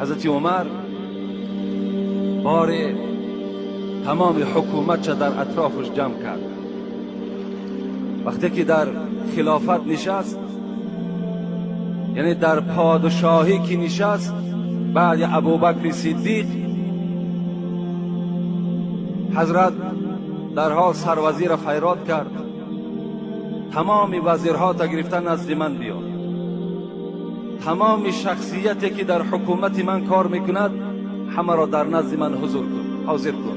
حضرت عمر بار تمام حکومت در اطرافش جمع کرد. وقتی که در خلافت نشست، یعنی در پادشاهی که نشست بعد ابوبکر صدیق، حضرت در حال سروزیر فیراد کرد، تمام وزیرها تا گرفتن نزد من بیا، تمام شخصیتی که در حکومت من کار میکند همه را در نزد من حضور کن، حاضر کن.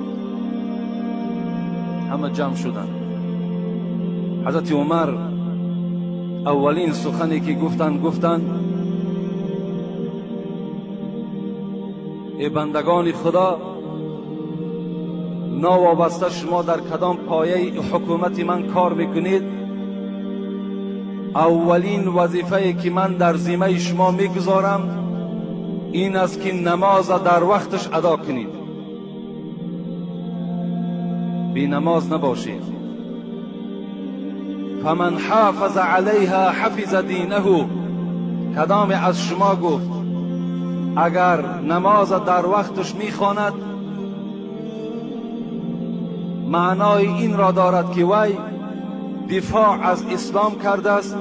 همه جمع شدند. حضرت عمر اولین سخنی که گفتند، گفتند ای بندگان خدا، ناوابسته شما در کدام پایه حکومت من کار میکنید، اولین وظیفه که من در ذمه شما میگذارم این است که نماز در وقتش ادا کنید، بی نماز نباشید. فمن حافظ علیها حفظ دینه. کدام از شما گفت اگر نماز در وقتش میخواند معنای این را دارد که وی دفاع از اسلام کرده است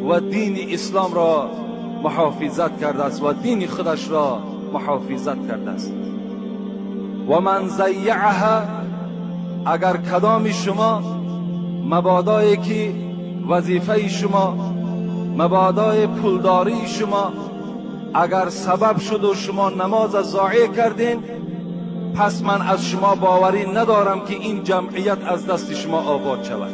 و دین اسلام را محافظت کرده است و دین خودش را محافظت کرده است. و من ضیعها، اگر کدام شما مبادایی که وظیفه شما، مبادای پولداری شما اگر سبب شد و شما نماز ضایع کردین، پس من از شما باوری ندارم که این جمعیت از دست شما آباد شود.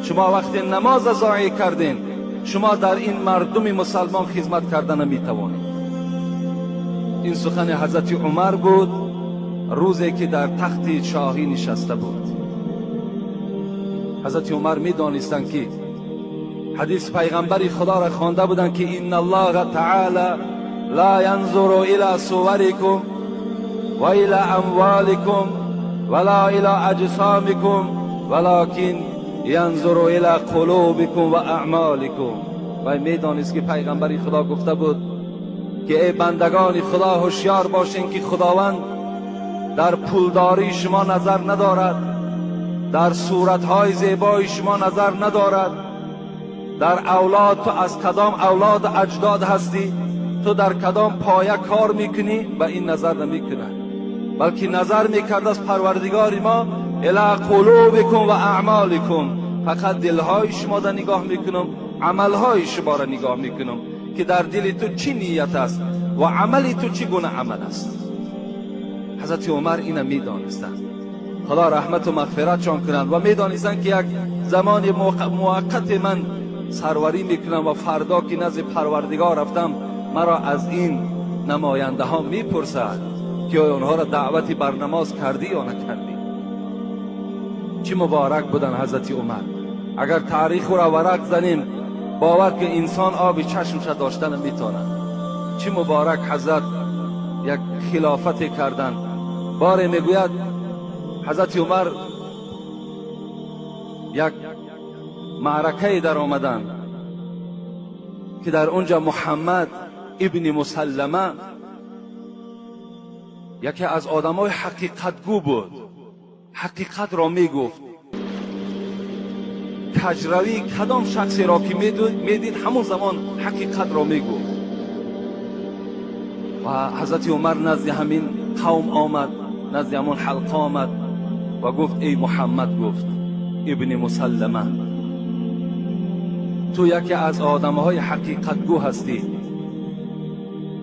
شما وقتی نماز ضایع کردین، شما در این مردم مسلمان خدمت کردن نمیتوانید. این سخن حضرت عمر بود روزی که در تخت شاهی نشسته بود. حضرت عمر میدانستند که حدیث پیغمبر خدا را خوانده بودند که ان الله تعالی لا ینظر الی صورکم و الی اموالکم ولا الی اجسامکم ولکن ینظر الی قلوبکم و اعمالکم. و میدانست که پیغمبر خدا گفته بود که ای بندگان خدا هوشیار باشین که خداوند در پولداری شما نظر ندارد، در صورتهای زیبای شما نظر ندارد، در اولاد تو از کدام اولاد اجداد هستی، تو در کدام پایه کار میکنی، به این نظر نمیکند، بلکه نظر میکرد از پروردگار ما الی قلوبکم و اعمالکم، فقط دلهای شما را نگاه میکنم، عملهای شما را نگاه میکنم که در دل تو چی نیت است و عمل تو چی گونه عمل است. حضرت عمر اینو میدانستند، خدا رحمت و مغفرتشان کنند، و میدانستند که یک زمان موقت من سروری میکنم و فردا که نزد پروردگار رفتم مرا از این نماینده ها میپرسد که آیا آنها را دعوتی بر نماز کردی یا نکردی. چه مبارک بودن حضرت عمر. اگر تاریخ را ورق زنیم باور که انسان آب چشمش داشتن میتواند. چه مبارک حضرت یک خلافت کردن. باره میگوید حضرت عمر یک معرکه در آمدن که در اونجا محمد ابن مسلمه یکی از آدمای حقیقتگو بود، حقیقت را میگفت. کجروی کدام شخصی را که میدید همون زمان حقیقت را میگفت. و حضرت عمر نزد همین قوم آمد، نزد همون حلقه آمد و گفت ای محمد، گفت ابن مسلمه، تو یکی از آدمهای حقیقتگو هستی،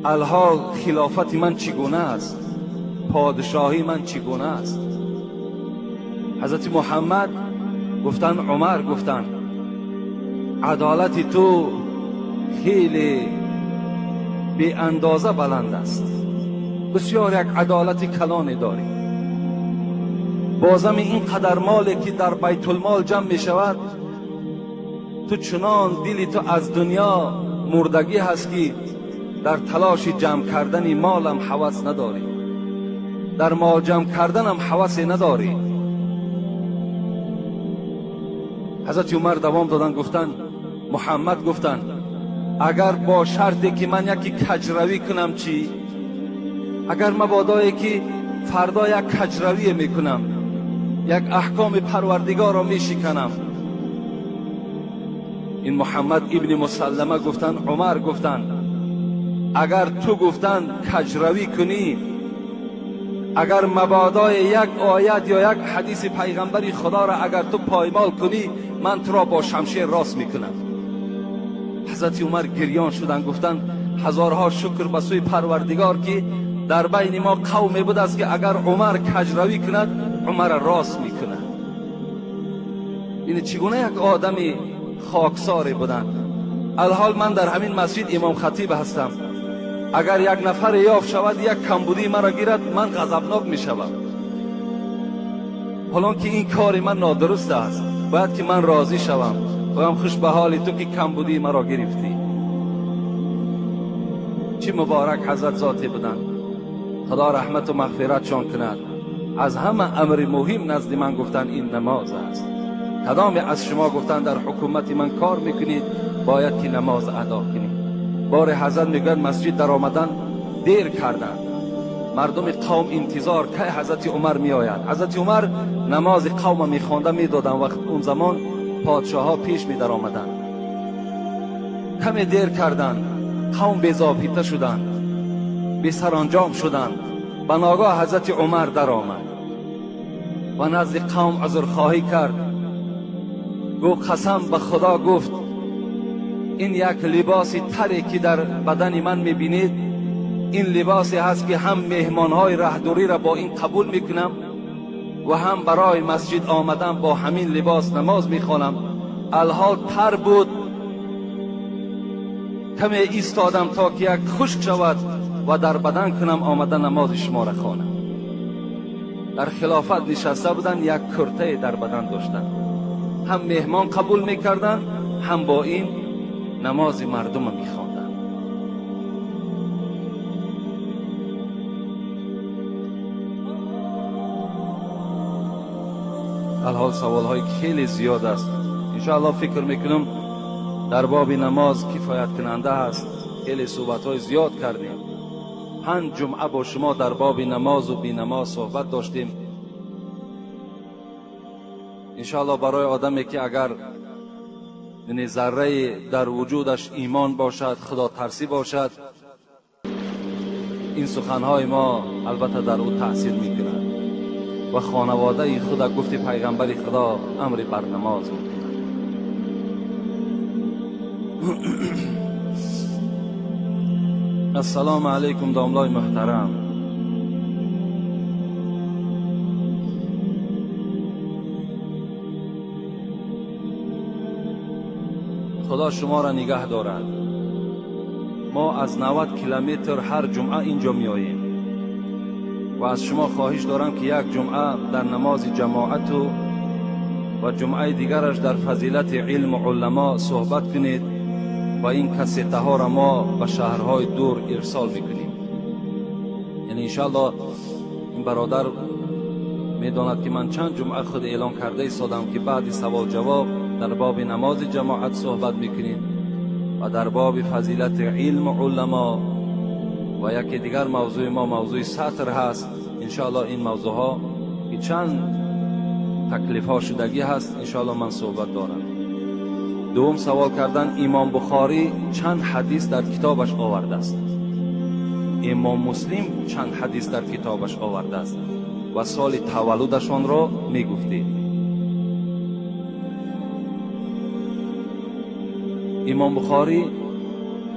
الحال خلافت من چگونه است، پادشاهی من چگونه است؟ حضرت محمد گفتن، عمر گفتن عدالت تو خیلی بی اندازه بلند است، بسیار یک عدالت کلانی داری، بازم این قدر مالی که در بیت المال جمع می شود، تو چنان دلی تو از دنیا مردگی هست که در تلاش جمع کردن مالم هوس نداری، در مال جمع کردنم هوس نداری. حضرت عمر دوام دادن، گفتن محمد، گفتن Агар бо шарте ки ман яке каҷравӣ кунам чӣ? Агар мабодое ки фардо як каҷравие мекунам, як аҳкоми парвардигорро мешиканам. Ин Муҳаммад ибни Мусаллама гуфтанд, Умар гуфтанд, агар ту гуфтанд каҷравӣ кунӣ, агар мабодои як оят ё як ҳадиси пайғамбари худоро агар ту поймол кунӣ, ман туро бо шамшер рост мекунам. Ҳазрати Умар гирён шуданд, гуфтанд ҳазорҳо шукр ба сӯи Парвардигор ки дар байни мо қавме будааст ки агар Умар каҷравӣ кунад, Умарро рост мекунад. Ин чӣ гуна як одами хоксоре буданд. Алҳол ман дар ҳамин масҷид имом хатиб ҳастам. Агар як нафар ёфт шавад, як камбудии маро гирад, ман ғазабнок мешавам. ҳолон ки ин кори ман нодуруст аст, бояд ки ман розӣ шавам. Гӯям хуш ба ҳоли ту ки камбудии маро гирифтӣ. Чӣ муборак ҳазрат зоте буданд. Худо раҳмату мағфиратшон кунад. Аз ҳама амри муҳим назди ман гуфтанд ин намоз аст. Кадоме аз шумо гуфтанд дар ҳукумати ман кор мекунед, бояд ки намоз адо кунед. Боре ҳазрат мегӯяд масҷид даромадан дер карданд. Мардуми қавм интизор кай ҳазрати Умар меояд. Ҳазрати Умар намози қавма мехонда медоданд. Вақт он замон подшоҳҳо пеш медаромаданд. Каме дер карданд, қавм безобита шуданд, бесаранҷом шуданд. Ба ногоҳ ҳазрати Умар даромад ва назди қавм узрхоҳӣ кард. Гуфт қасам ба Худо, гуфт ин як либоси таре ки дар бадани ман мебинед, ин либосе ҳаст ки ҳам меҳмонҳои раҳдуриро бо ин қабул мекунам ва ҳам барои масҷид омадан бо ҳамин либос намоз мехонам. Алҳол тар буд, каме истодам то ки як хушк шавад ва дар бадан кунам, омада намози шуморо хонам. Дар хилофат нишаста буданд, як куртае дар бадан доштанд. Ҳам меҳмон қабул мекарданд, ҳам бо ин намози мардумро мехонданд. Алҳол саволҳои хеле зиёд аст. Иншоаллоҳ фикр мекунам дар боби намоз кифоят кунанда аст. Хеле суҳбатҳои зиёд кардем. 5 ҷумъа бо шумо дар боби намозу бенамоз суҳбат доштем. Иншоаллоҳ барои одаме ки агар заррае дар вуҷудаш имон бошад, худотарсӣ бошад, ин суханҳои мо албатта дар ӯ таъсир мекунад ва хонаводаи худа гуфти пайғамбари Худо амри бар намоз мекунад. Ассалому алайкум домлои муҳтарам. Худо шуморо нигаҳ дорад. Мо аз 90 километр ҳар ҷумъа инҷо меоем ва аз шумо хоҳиш дорам ки як ҷумъа дар намози ҷамоату ва ҷумъаи дигараш дар фазилати илму уламо суҳбат кунед ва ин кассетаҳоро мо ба шаҳрҳои дур ирсол мекунем. Яъне иншоаллоҳ ин бародар медонад ки ман чанд ҷумъа худ эълон карда истодам ки баъди савол-ҷавоб дар боби намози ҷамоат суҳбат мекунем ва дар боби фазилати илму уламо ва яке дигар мавзӯи мо мавзӯи сатр ҳаст. Иншоаллоҳ ин мавзӯъҳо ки чанд таклифҳо шудагӣ ҳаст, иншоаллоҳ ман суҳбат дорам. Дуюм савол кардан, Имом Бухорӣ чанд ҳадис дар китобаш овардааст? Имом Муслим чанд ҳадис дар китобаш овардааст ва соли таваллудашонро мегуфтед. Имом Бухорӣ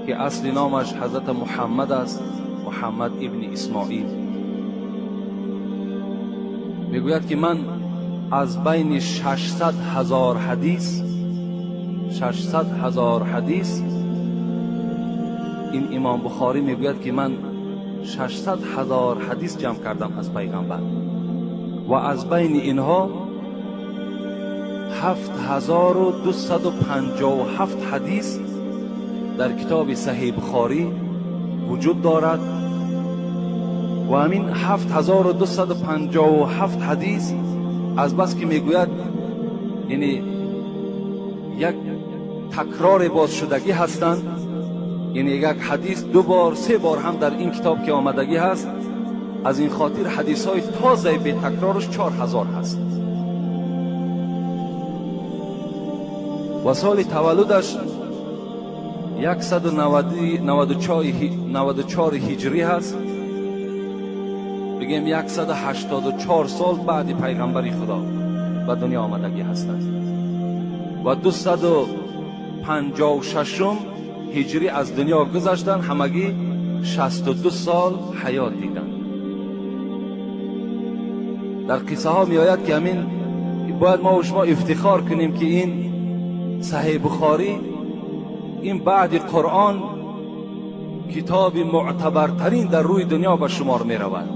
ки асли номаш ҳазрат Муҳаммад аст, Муҳаммад ибни Исмоил, мегӯяд ки ман аз байни 600 ҳазор ҳадис, 600 ҳазор ҳадис, ин Имом Бухорӣ мегӯяд ки ман 600 ҳазор ҳадис ҷамъ кардам аз пайғамбар ва аз байни инҳо 7257 ҳадис дар китоби Саҳеҳи Бухорӣ вуҷуд дорад ва ҳамин 7257 ҳадис аз бас ки мегӯяд яъне як такрори бозшудагӣ ҳастанд, یعنی یک حدیث 2 بار 3 بار هم در این کتاب که آمدگی هست. از این خاطر حدیث های تازه به تکرارش 4000 هست. و سال تولدش 194 هجری هست، بگیم 184 سال بعد پیغمبر خدا به دنیا آمدگی هستند و 256 هجری از دنیا گذشتن، همگی 62 سال حیات دیدن. در قصه ها می آید که همین باید ما و شما افتخار کنیم که این صحیح بخاری، این بعد قرآن کتاب معتبرترین در روی دنیا به شمار می رود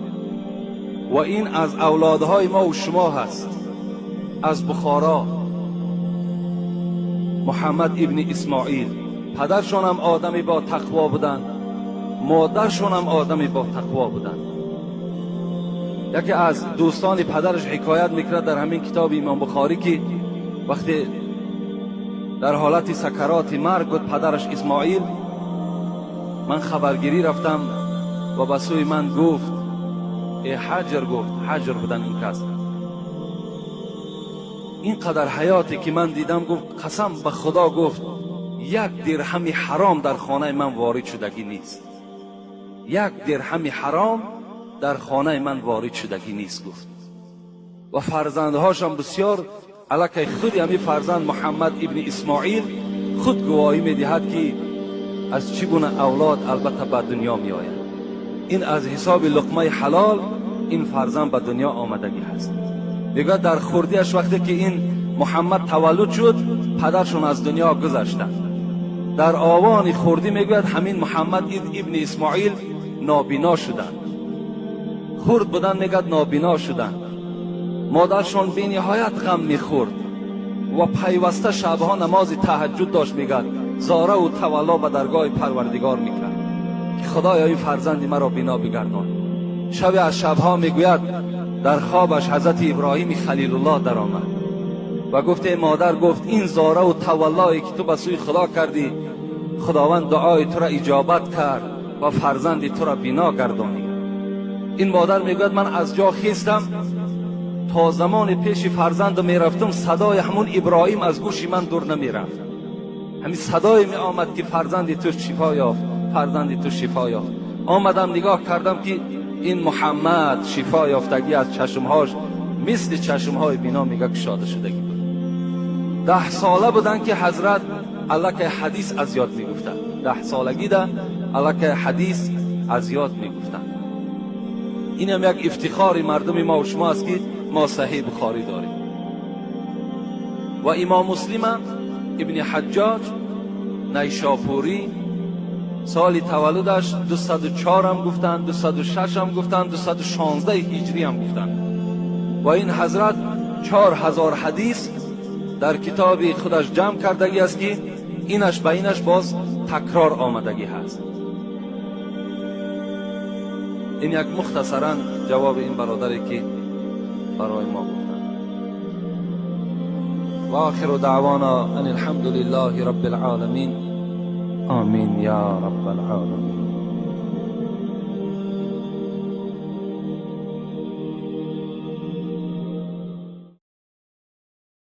و این از اولادهای ما و شما هست، از بخارا، محمد ابن اسماعیل. پدرشون هم آدمی با تقوا بودند، مادرشون هم آدمی با تقوا بودند. یکی از دوستان پدرش حکایت میکرد در همین کتاب امام بخاری که وقتی در حالت سکرات مرگ بود پدرش اسماعیل، من خبرگیری رفتم و به سوی من گفت ای حجر، گفت حجر بودن این کس، اینقدر حیاتی که من دیدم، گفت قسم به خدا، گفت 1 درهم حرام در خانه من وارد شدگی نیست، 1 درهم حرام در خانه من وارد شدگی نیست، گفت. و فرزندهاشم بسیار علاکه خود همی فرزند محمد ابن اسماعیل خود گواهی میدهد که از چگونه اولاد البته به دنیا می آید. این از حساب لقمه حلال این فرزند به دنیا آمدگی هست. میگه در خردیش وقتی که این محمد تولد شد پدرشون از دنیا گذشتند. در آوان خردی میگوید همین محمد ابن اسماعیل نابینا شدند. خرد بودن میگد نابینا شدند. مادرشون بی نهایت غم میخورد و پیوسته شبها نماز تهجد داشت، میگد زاره و تولا به درگاه پروردگار میکرد که خدایا این فرزند مرا بینا بگردان. شب از شبها میگوید در خوابش حضرت ابراهیم خلیل الله در آمد و گفت ای مادر، گفت این زاره و تولایی که تو به سوی خدا کردی، خداوند دعای تو را اجابت کرد و فرزند تو را بینا گردانید. این مادر میگوید من از جا خیستم، تا زمان پیش فرزند میرفتم صدای همون ابراهیم از گوش من دور نمیرفت. همین صدای می آمد که فرزند تو شفا یافت، فرزند تو شفا یافت. آمدم نگاه کردم که این محمد شفا یافتگی از چشمهاش مثل چشمهای بینا میگه کشاده شدگی بود. 10 ساله بودن که حضرت علاکه حدیث از یاد میگفتن. 10 سالگی ده علاکه حدیث از یاد میگفتن. این هم یک افتخار مردم ما و شما است که ما صحیح بخاری داریم. و امام مسلم ابن حجاج نیشاپوری سال تولدش 204 هم گفتن، 206 هم گفتن، 216 هجری هم گفتن. و این حضرت 4000 حدیث در کتاب خودش جمع کردگی است که اینش به اینش باز تکرار آمدگی هست. این یک مختصرا جواب این برادری که برای ما گفتن. و آخر دعوانا ان الحمد لله رب العالمین. آمین یا رب العالمین.